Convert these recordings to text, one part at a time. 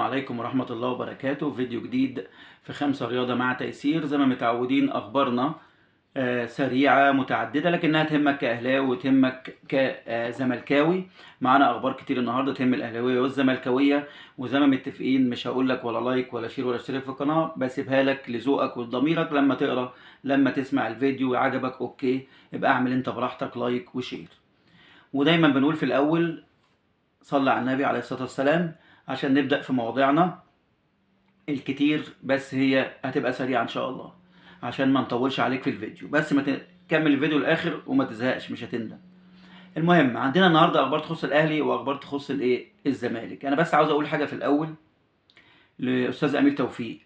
عليكم ورحمة الله وبركاته. فيديو جديد في خمسة رياضة مع تيسير. زي ما متعودين أخبارنا سريعة متعددة، لكنها تهمك كأهلاوي وتهمك كزملكاوي. معانا أخبار كتير النهاردة تهم الأهلاوية والزملكاوية، وزي ما متفقين مش هقول لك ولا like ولا share ولا اشتراك في القناة، بسيبها لك لذوقك ولضميرك. لما تقرأ لما تسمع الفيديو وعجبك okay، يبقى اعمل انت براحتك like و share. ودايما بنقول في الأول صلى على النبي عليه الصلاة والسلام عشان نبدأ في مواضيعنا الكتير، بس هي هتبقى سريعة إن شاء الله عشان ما نطولش عليك في الفيديو، بس ما تكمل الفيديو الآخر وما تزهقش، مش هتندم. المهم عندنا النهارده أخبار تخص الأهلي وأخبار تخص الإيه الزمالك. أنا بس عاوز أقول حاجة في الأول لأستاذ أمير توفيق.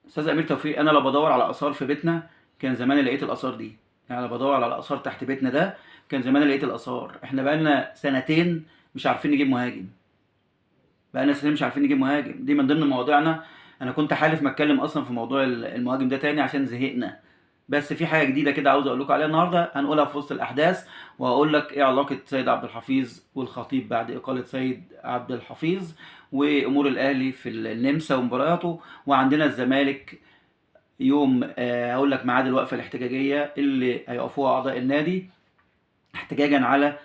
أستاذ أمير توفيق، أنا لو بدور على آثار في بيتنا كان زمان لقيت الآثار دي، يعني لو بدور على الآثار تحت بيتنا ده كان زمان لقيت الآثار. إحنا بقالنا سنتين مش عارفين نجيب مهاجم، بقالنا سنتين مش عارفين نجيب مهاجم. دي من ضمن مواضيعنا. انا كنت حالف ما اتكلم اصلا في موضوع المهاجم ده تاني عشان زهقنا، بس في حاجة جديدة كده عاوز اقول لكم عليها النهارده، هنقولها في وسط الاحداث، وهقول لك ايه علاقة سيد عبد الحفيظ والخطيب بعد اقاله سيد عبد الحفيظ، وامور الاهلي في النمسا ومبارياته، وعندنا الزمالك يوم هقول لك ميعاد الوقفة الاحتجاجية اللي هيقفوها اعضاء النادي احتجاجا على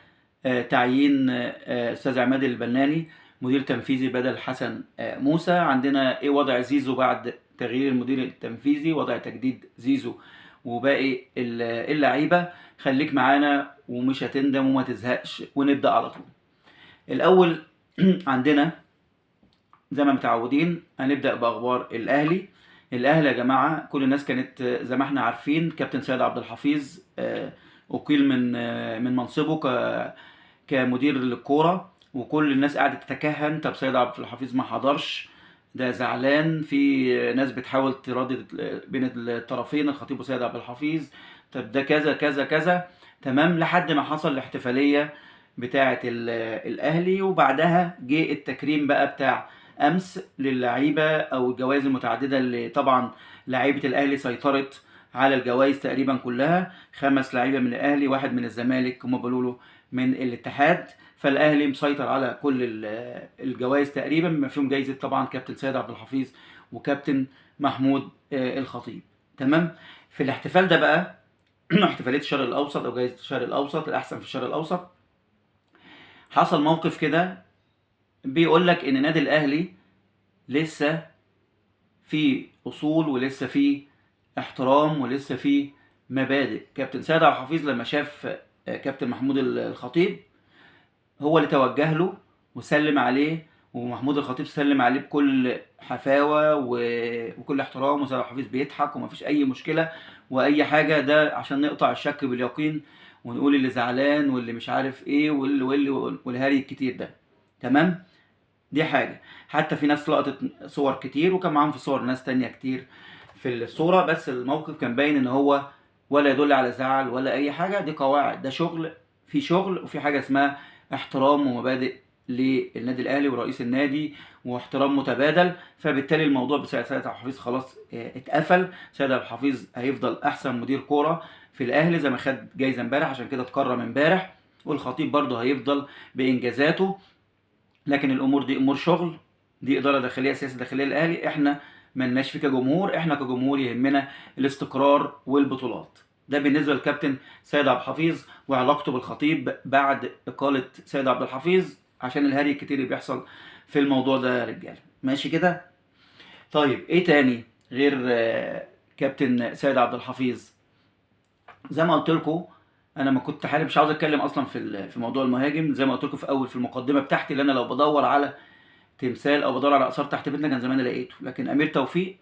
تعيين استاذ عماد البناني مدير تنفيذي بدل حسن موسى. عندنا ايه وضع زيزو بعد تغيير المدير التنفيذي، وضع تجديد زيزو وباقي اللعيبة. خليك معانا ومش هتندم وما تزهقش، ونبدا على طول. الاول عندنا زي ما متعودين هنبدا باخبار الاهلي. الاهلي يا جماعة كل الناس كانت زي ما احنا عارفين كابتن سيد عبد الحفيظ اقيل من منصبه كمدير للكورة، وكل الناس قاعدة تتكهن طب سيد عبد الحفيظ ما حضرش، ده زعلان، في ناس بتحاول تردد بين الطرفين الخطيب وسيد عبد الحفيظ، طب ده كذا كذا كذا، تمام، لحد ما حصل الاحتفالية بتاعه الاهلي، وبعدها جه التكريم بقى بتاع امس للعيبة او الجوائز المتعددة اللي طبعا لعيبة الاهلي سيطرت على الجوائز تقريبا كلها، 5 لعيبة من الاهلي، 1 من الزمالك، هم بيقولوا له من الاتحاد، فالاهلي مسيطر على كل الجوائز تقريبا، بما فيهم جايزة طبعا كابتن سيد عبد الحفيظ وكابتن محمود الخطيب. تمام. في الاحتفال ده بقى احتفالية الشرق الاوسط او جايزة الشرق الاوسط الاحسن في الشرق الاوسط، حصل موقف كده بيقول لك ان نادي الاهلي لسه في اصول ولسه في احترام ولسه في مبادئ. كابتن سيد عبد الحفيظ لما شاف كابتن محمود الخطيب هو اللي توجه له وسلم عليه، ومحمود الخطيب سلم عليه بكل حفاوة وكل احترام، وسيد عبد الحفيظ بيضحك ومفيش أي مشكلة وأي حاجة. ده عشان نقطع الشك باليقين ونقول اللي زعلان واللي مش عارف إيه واللي واللي والهري الكتير ده. تمام، دي حاجة. حتى في ناس لقطت صور كتير وكان معاهم في صور ناس تانية كتير في الصورة، بس الموقف كان باين إن هو ولا يدل على زعل ولا أي حاجة. دي قواعد، ده شغل، في شغل وفي حاجة اسمها احترام ومبادئ للنادي الاهلي ورئيس النادي واحترام متبادل. فبالتالي الموضوع بسيد عبد الحفيظ خلاص اتقفل. سيد عبد الحفيظ هيفضل احسن مدير كورة في الاهلي زي ما خد جايزة امبارح، عشان كده اتكرم امبارح، والخطيب برضه هيفضل بانجازاته. لكن الامور دي امور شغل، دي ادارة داخلية، سياسة داخلية للاهلي، احنا مالناش فيه كجمهور، احنا كجمهور يهمنا الاستقرار والبطولات. ده بالنسبة للكابتن سيد عبد الحفيظ وعلاقته بالخطيب بعد اقاله سيد عبد الحفيظ، عشان الهري الكتير اللي بيحصل في الموضوع ده يا رجاله. ماشي كده؟ طيب ايه تاني غير كابتن سيد عبد الحفيظ؟ زي ما قلت لكم انا ما كنت حالي مش عاوز اتكلم اصلا في موضوع المهاجم، زي ما قلت لكم في اول في المقدمة بتاعتي، اللي انا لو بدور على تمثال او بدور على اثار تحت بيتنا كان زمان لقيته. لكن امير توفيق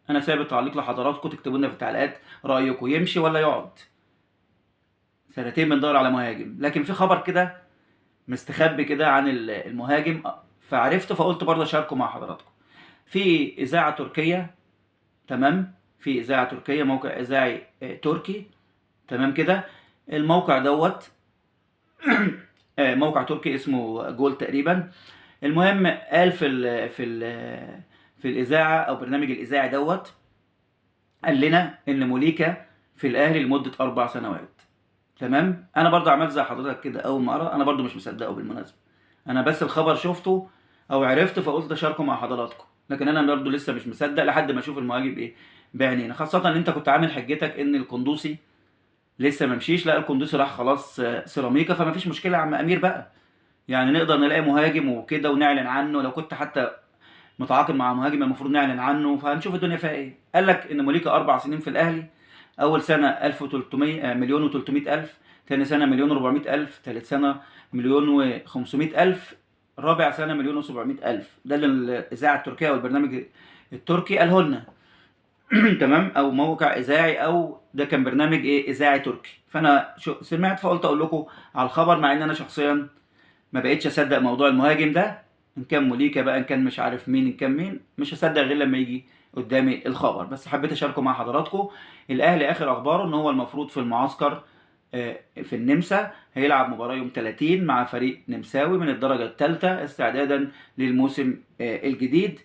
انا سايب التعليق لحضراتكم، تكتبوا لنا في التعليقات رايكم، يمشي ولا يقعد؟ سنتين بندور على مهاجم، لكن في خبر كده مستخبي كده عن المهاجم فعرفته، فقلت برضه اشاركه مع حضراتكم. في اذاعة تركيه، تمام، في اذاعة تركيه، موقع اذاعي تركي، تمام كده. الموقع دوت موقع تركي اسمه جول تقريبا. المهم قال في الاذاعة او برنامج الاذاعي دوت، قال لنا ان موليكا في الاهلي لمدة 4 سنوات. تمام. انا برضه عملت زي حضرتك كده اول ما اقرا، انا برضه مش مصدقه بالمناسبة، انا بس الخبر شفته او عرفت فقلت اشاركه مع حضراتكم، لكن انا برضه لسه مش مصدق لحد ما اشوف المهاجم ايه بعينينا، خاصة ان انت كنت عامل حجتك ان القندوسي لسه ما مشيش. لا القندوسي راح خلاص سيراميكا، فما فيش مشكلة يا عم امير بقى، يعني نقدر نلاقي مهاجم وكده ونعلن عنه. لو كنت حتى متعاقد مع مهاجم المفروض نعلن عنه، فهنشوف الدنيا فيها ايه. قال لك ان موليكا 4 سنين في الاهلي، اول سنة 1300 مليون و300 الف، ثاني سنة مليون و400 الف، ثالث سنة مليون و500 الف، رابع سنة مليون و700 الف. ده اللي الاذاعة التركية او البرنامج التركي قاله لنا تمام، او موقع اذاعي، او ده كان برنامج ايه اذاعي تركي. فانا سمعت فقلت اقول لكم على الخبر، مع ان انا شخصيا ما بقتش اصدق موضوع المهاجم ده، ان كان موليكا بقى، ان كان مش عارف مين، ان كان مين، مش هصدق غير لما يجي قدامي الخبر، بس حبيت اشاركه مع حضراتكم. الاهلي اخر اخباره ان هو المفروض في المعسكر في النمسا هيلعب مباراة يوم 30 مع فريق نمساوي من الدرجة الثالثة استعدادا للموسم الجديد.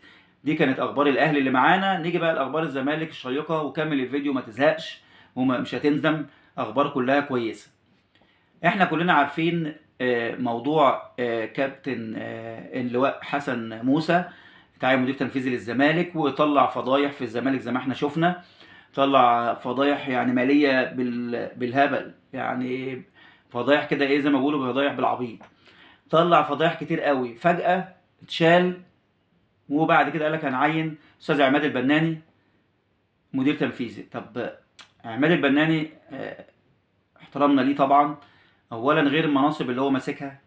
دي كانت اخبار الاهلي اللي معانا. نيجي بقى لاخبار الزمالك الشيقة، وكمل الفيديو ما تزهقش ومش هتندم، اخبار كلها كويسة. احنا كلنا عارفين موضوع كابتن اللواء حسن موسى، تعين مدير تنفيذي للزمالك، وطلع فضايح في الزمالك زي ما احنا شفنا، طلع فضايح يعني ماليه بالهبل، يعني فضايح كده ايه زي ما بيقولوا فضايح بالعبيط، طلع فضايح كتير قوي. فجأة اتشال، وبعد كده قال لك هنعين استاذ عماد البناني مدير تنفيذي. طب عماد البناني احترامنا ليه طبعا، اولا غير المناصب اللي هو ماسكها،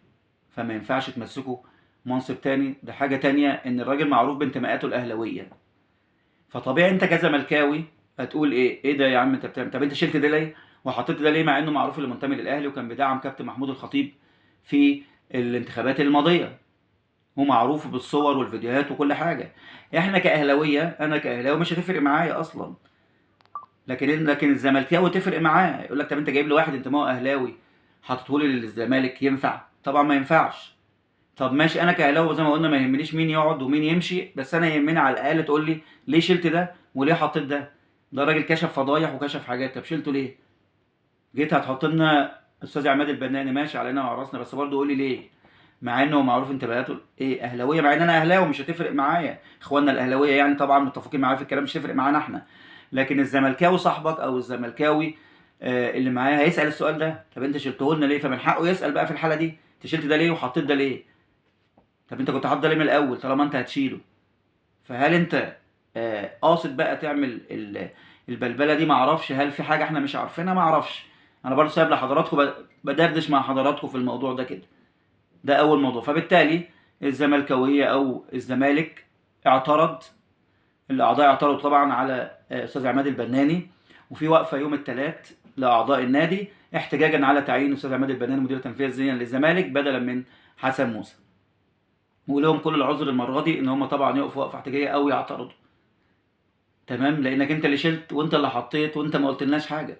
فما ينفعش تمسكه منصب تاني. ده حاجة تانية ان الراجل معروف بانتماءاته الاهلاوية، فطبيعي انت كزملكاوي هتقول ايه، ايه ده يا عم انت بتعمل؟ طب انت شلت ده ليه وحطيت ده ليه، مع انه معروف اللي منتمي للاهلي وكان بيدعم كابتن محمود الخطيب في الانتخابات الماضية، ومعروف بالصور والفيديوهات وكل حاجة. احنا كاهلاويه، انا كاهلاوي مش هتفرق معايا اصلا، لكن الزملكاوي تفرق معاه، يقول لك طب انت جايب لي واحد انتمائه اهلاوي حاطته لي للزمالك، ينفع؟ طبعا ما ينفعش. طب ماشي، انا كاهلاوي زي ما قلنا ما يهمنيش مين يقعد ومين يمشي، بس انا يهمني على الاقل تقول لي ليه شلت ده وليه حطيت ده. ده راجل كشف فضايح وكشف حاجات، طب شلته ليه؟ جيت هتحط لنا استاذ عماد البناني، ماشي علينا وعلى راسنا، بس برضه قول لي ليه، مع انه معروف انتماءاته ايه اهلاويه، مع ان انا اهلاوي مش هتفرق معايا، اخواننا الاهلاوية يعني طبعا متفقين معايا في الكلام، مش هتفرق معانا احنا، لكن الزملكاوي صاحبك او الزملكاوي اللي معايا هيسال السؤال ده، طب انت شلته لنا ليه؟ فمن حقه يسال بقى في الحالة دي، انت شلت ده ليه وحطيت ده ليه؟ طب انت كنت حاطط ده ليه من الاول طالما انت هتشيله؟ فهل انت قاصد بقى تعمل البلبلة دي؟ معرفش، هل في حاجة احنا مش عارفينها؟ معرفش. انا برضه سايب لحضراتكم، بدردش مع حضراتكم في الموضوع ده كده. ده اول موضوع. فبالتالي الزملكاويه او الزمالك اعترض، الاعضاء اعترضوا طبعا على استاذ عماد البناني، وفي وقفه يوم الثلاث لاعضاء النادي احتجاجا على تعيين استاذ عماد البناني مدير تنفيذي للزمالك بدلا من حسن موسى. ولهم كل العذر المرة دي ان هم طبعا يقفوا وقفه احتجاجية او يعترضوا، تمام، لانك انت اللي شلت وانت اللي حطيت وانت ما قلتلناش حاجة.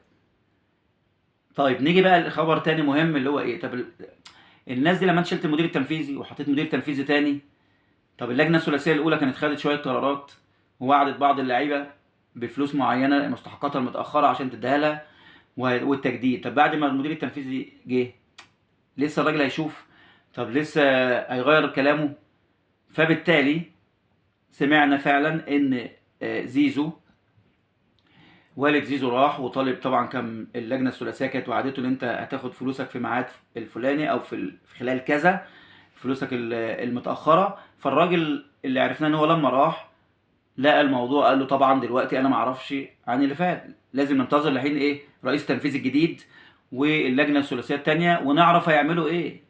طيب نيجي بقى لخبر تاني مهم اللي هو ايه؟ طب الناس دي لما انت شلت المدير التنفيذي وحطيت مدير تنفيذي تاني، طب اللجنة الثلاثية الاولى كانت خدت شوية قرارات ووعدت بعض اللعيبة بفلوس معينة مستحقاتها المتاخرة عشان تديها لها والتجديد. طب بعد ما المدير التنفيذي جه لسه الراجل هيشوف، طب لسه هيغير كلامه؟ فبالتالي سمعنا فعلا ان زيزو، والد زيزو راح وطالب، طبعا كان اللجنة الثلاثية كانت وعدته ان انت هتاخد فلوسك في ميعاد الفلاني او في خلال كذا فلوسك المتاخرة. فالراجل اللي عرفناه ان هو لما راح لقى الموضوع قال له طبعا دلوقتي انا ما اعرفش عن اللي فات، لازم ننتظر لحين ايه رئيس تنفيذي الجديد واللجنة الثلاثية الثانية ونعرف هيعملوا ايه.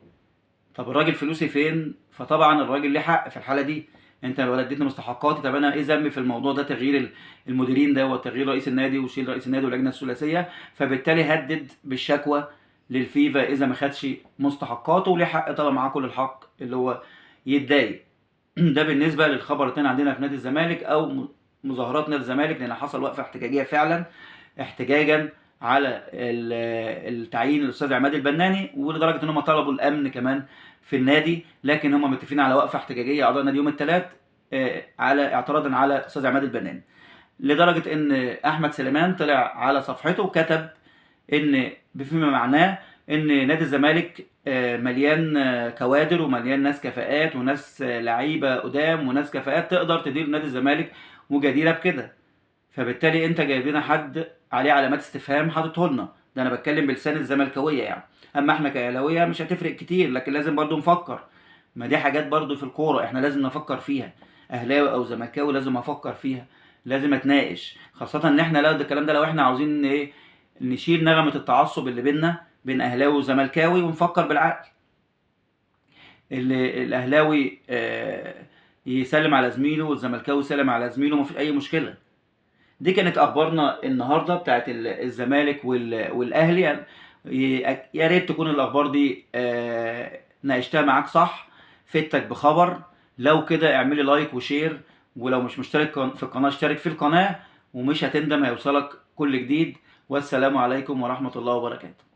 طب الراجل فلوسي فين؟ فطبعا الراجل ليه حق في الحالة دي، انت لو اديتني مستحقاتي، طب انا ايه ذنبي في الموضوع ده؟ تغيير المديرين ده وتغيير رئيس النادي وشيل رئيس النادي واللجنة الثلاثية. فبالتالي هدد بالشكوى للفيفا اذا ما خدش مستحقاته، وليه حق طبعا، معاه كل الحق اللي هو يتضايق. ده بالنسبة للخبر الثاني عندنا في نادي الزمالك او مظاهرات نادي الزمالك، لان حصل وقفه احتجاجية فعلا احتجاجا على التعيين الاستاذ عماد البناني، ولدرجه ان هم طلبوا الامن كمان في النادي، لكن هم متفقين على وقفه احتجاجية اعضاء النادي يوم الثلاث على اعتراضا على استاذ عماد البناني، لدرجة ان احمد سليمان طلع على صفحته وكتب ان بفيما معناه ان نادي الزمالك مليان كوادر ومليان ناس كفاءات وناس لعيبة قدام وناس كفاءات تقدر تدير نادي الزمالك وجديره بكده. فبالتالي انت جايب لنا حد عليه علامات استفهام حاططه لنا، ده انا بتكلم بلسان الزملكاويه يعني. اما احنا كاهلاويه مش هتفرق كتير، لكن لازم برضو نفكر، ما دي حاجات برضو في الكورة احنا لازم نفكر فيها، اهلاوي او زملكاوي لازم افكر فيها، لازم اتناقش، خاصة ان احنا لو ده الكلام ده لو احنا عاوزين ايه نشيل نغمة التعصب اللي بيننا بين اهلاوي وزملكاوي ونفكر بالعقل. اللي الاهلاوي يسلم على زميله والزملكاوي يسلم على زميله، مفيش اي مشكلة. دي كانت اخبارنا النهارده بتاعت الزمالك والاهلي. يا ريت تكون الاخبار دي ناقشتها معاك صح، فدتك بخبر. لو كده اعملي like و share، ولو مش مشترك في القناة اشترك في القناة، ومش هتندم، هيوصلك كل جديد. والسلام عليكم ورحمة الله وبركاته.